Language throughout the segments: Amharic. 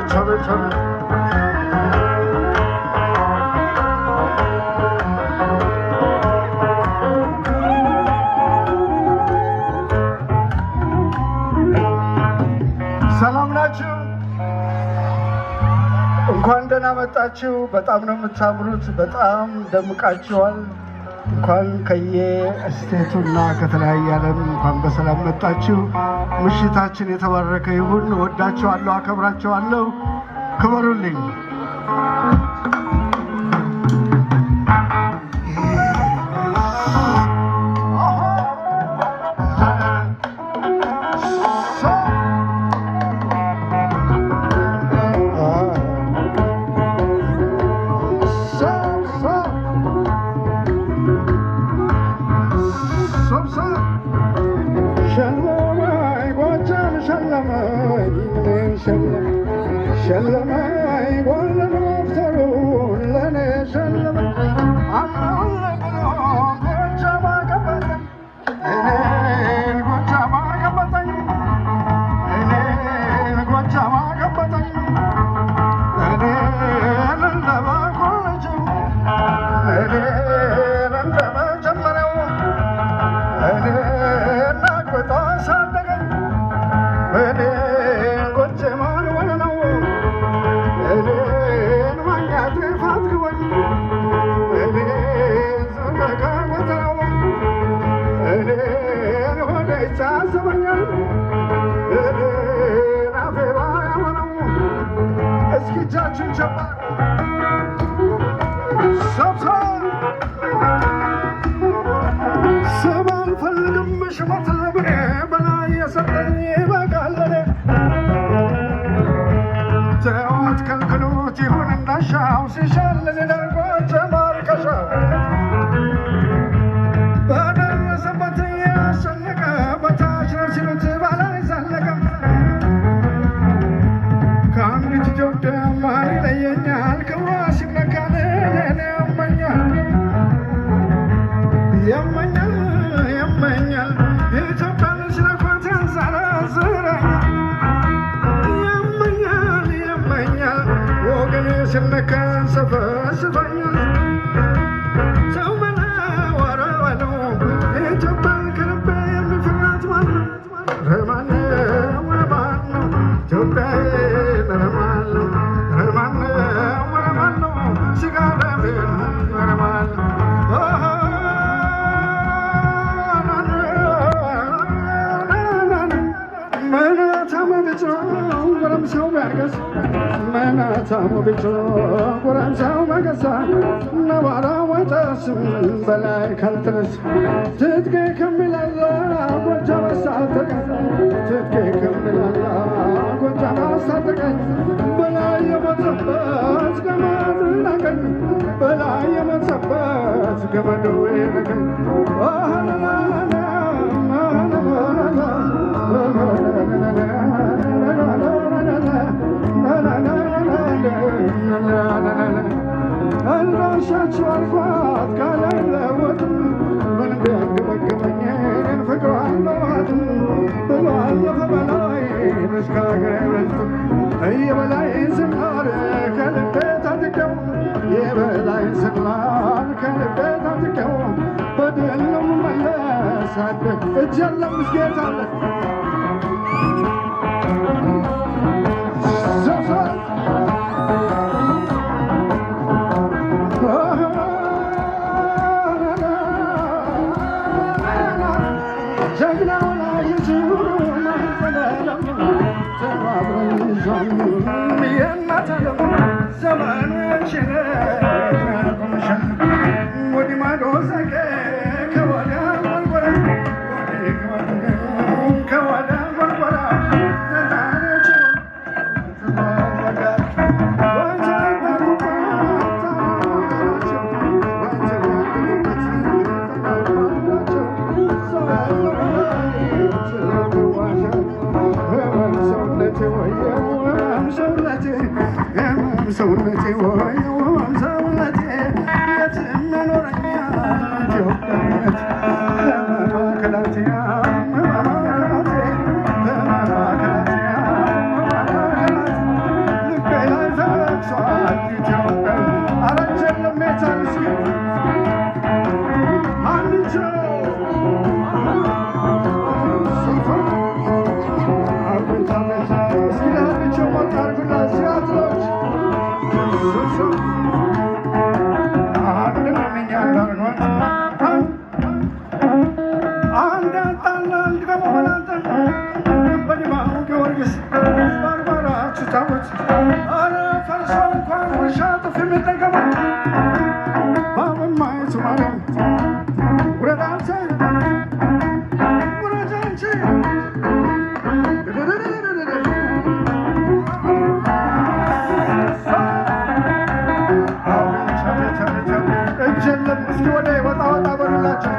አቤት አቤት አቤት። ሰላም ናችሁ? እንኳን ደህና መጣችሁ። በጣም ነው የምታምሩት። በጣም ደምቃችኋል። እንኳን ከየ state ኡና ከተለያየ ዓለም እንኳን በሰላም መጣችሁ። ምሽታችን የተባረከ ይሁን። ወዳችኋለሁ፣ አከብራችኋለሁ። ክበሩልኝ። ሸለመኝ ጎጃም ሸለመኝ እኔን ሸለመኝ ሸለመኝ ጎንደር ሞፍተሩን ለእኔ ሸለመኝ አለሁልህ ብሎ ጎጃም አቀበጠኝ እኔን ጎጃም አቀበጠኝ እኔን ጎጃም አቀበጠኝ እኔን እንደ በኩር ልጁ እኔን እንደ መጀመሪያው እኔን አግብቶ አሳደገኝ እኔን ጎጀማን ወለለው እኔን ማኛት ፋትክወኝ እኔን ዘለቀ ጎተራው እኔን ሆዴ ይታዘበኛል እኔን አፌ ባያመነው። እስኪ እጃችሁን ቸባ ሰብሰብ። ስም አልፈልግም ሽመት ለምኔ በላይ የሰጠኝ ይበቃል ለኔ። ተዋት ከልክሉት ይሁን እንዳሻው ሲሻልን ደርጎ ማርከሻው በደረሰበት ያስጨነቀ በታች ነው ሲሉት በላይ ዘለቀ። ከአንዲት ኢትዮጵያ ማን ይለየኛል? ክብሯ ሲነካ እኔን ያመኛል ያመኛል ያመኛል። ኢትዮጵያን ሲነኳት ያንዘረዝረኛል። ያመኛል ያመኛል ወገኔ ሲነካ ያንሰፈስፈኛል። ሰው በለው ኧረ በለው ኢትዮጵያን ከልቤ የሚፈራት ማነው? ኧረ ማነው? ኧረ ማነው? ኢትዮጵያዬን ኧረ ማነው? ኧረ ማነው? ኧረ ማነው? ሥጋ ደሜን ኧረ ማነው? ጎረምሳው ቢያገስ መናታሙ ቢጮ ጎረምሳው ቢያገሳ ነባራ ወጨስም በላይ ካልተነሳ ትጥቄ ከሚላላ ጎጃም አስታጠቀኝ ትጥቄ ከሚላላ ጎጃም አስታጠቀኝ በላይ የሞተበት ገመዱ ናቀኝ በላይ የሞተበት ገመዱ ናቀኝ። እንዳሻችሁ አልኳት ቃል አይለወጥም ምን ቢያንገበግበኝ እኔን ፍቅሯ አልለዋትም ብሎ አለፈ በላይ እስከ ሀገር አይበልጥም። የበላይ ዝናር ከልቤ ታጥቀው የበላይ ዝናር ከልቤ ታጥቀው በድል ነው የምመለስ እጅ የለም ጌታ አለ። ዘፈን ጀግናው ላይ ወዲህ ማዶ ዘጌ ከወዲያ ጎርጎራ ከወዲያ ጎርጎራ ሰውነቴ ወየው ሰውነቴ የትም ያኖረኛል ኢትዮጵያዊነት ከላቴ ከላቴ። እስኪ ወደ ወጣ ወጣ በሉላቸው።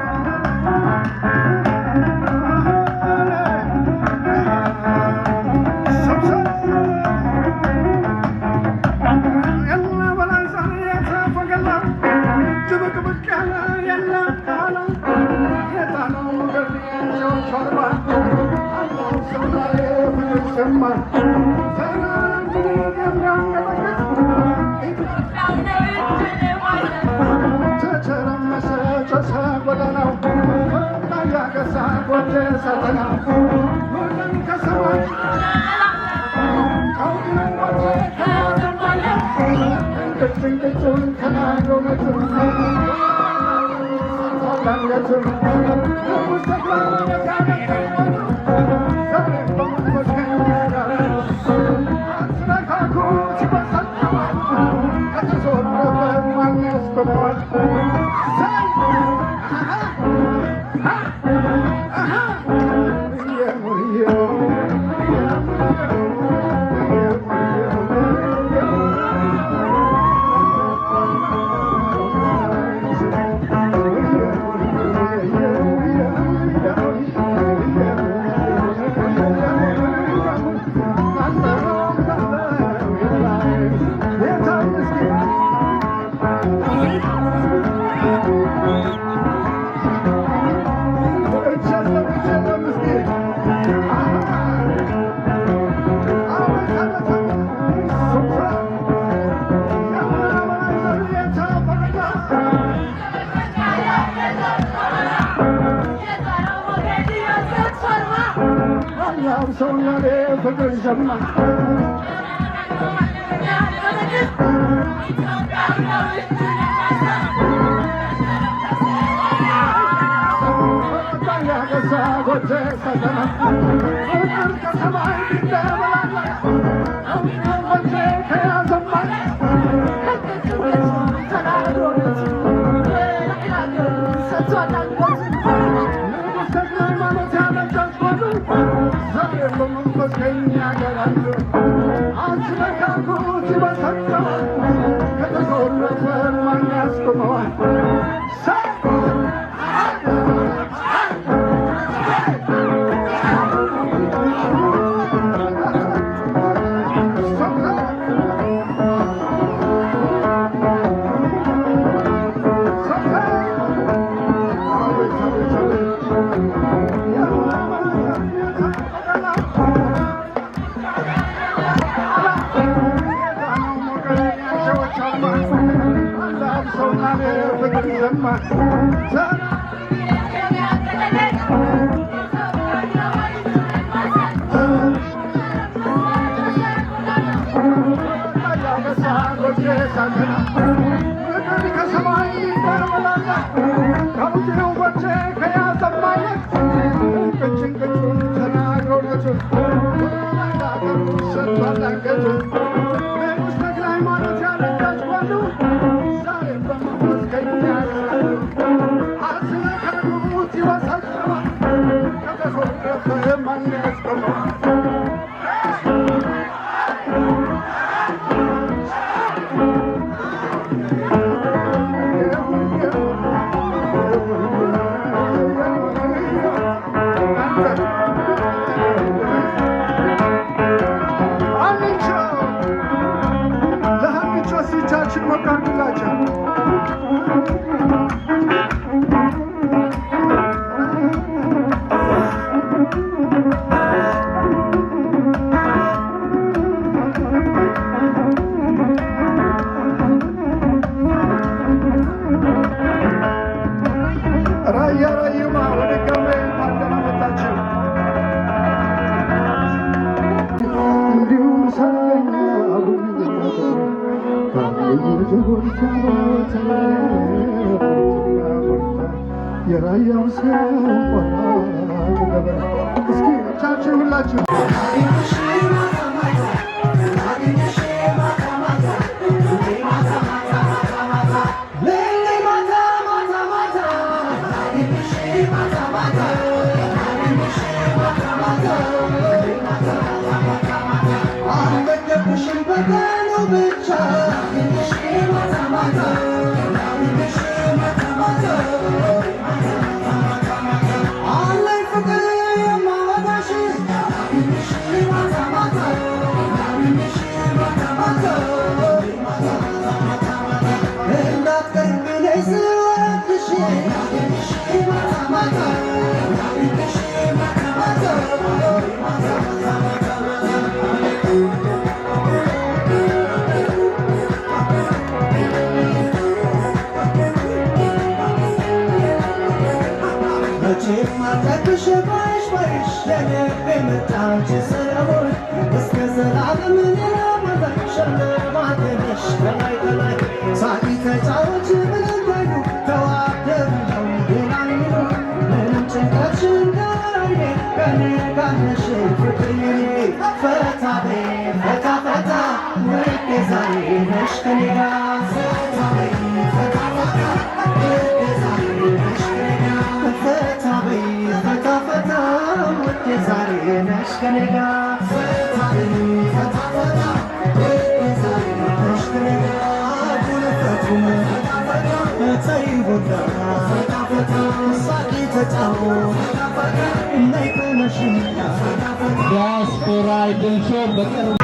የራያው ሰው ቆራጥ ገበሬ። እስኪ እጃችሁ ሁላችሁ። ዲያስፖራ አይድል ሾው በቅርብ።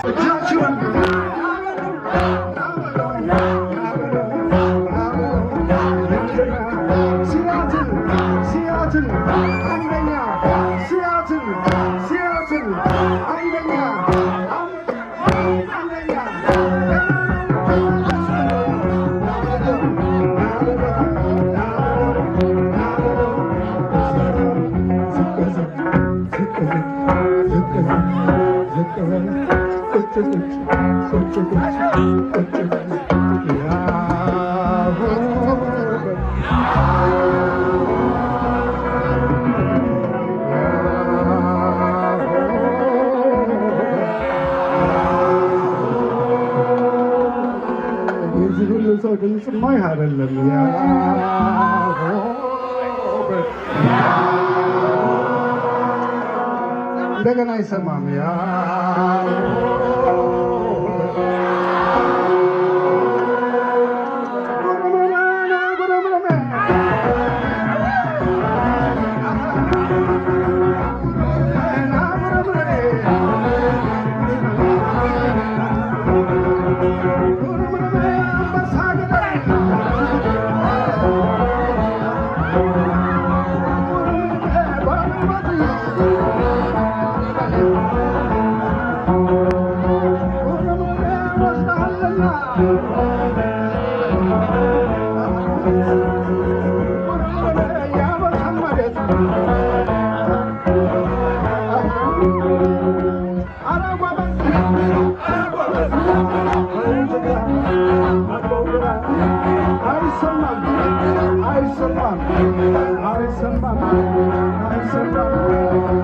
እጃችሁን። ሲያትል፣ ሲያትል አንደኛ፣ ሲያትል፣ ሲያትል አንደኛ፣ አንደኛ። ዝቅ በል፣ ቁጭ ቁጭ ቁጭ ቁጭ ቁጭ በል፣ ያሆ በል። የዚህ ሁሉ ሰው ድምፅማ ይህ አይደለም። ያሆ በል። እንደገና አይሰማም። ያሆ በል። አይሰማም፣ አይሰማም፣ አይሰማም፣ አይሰማም።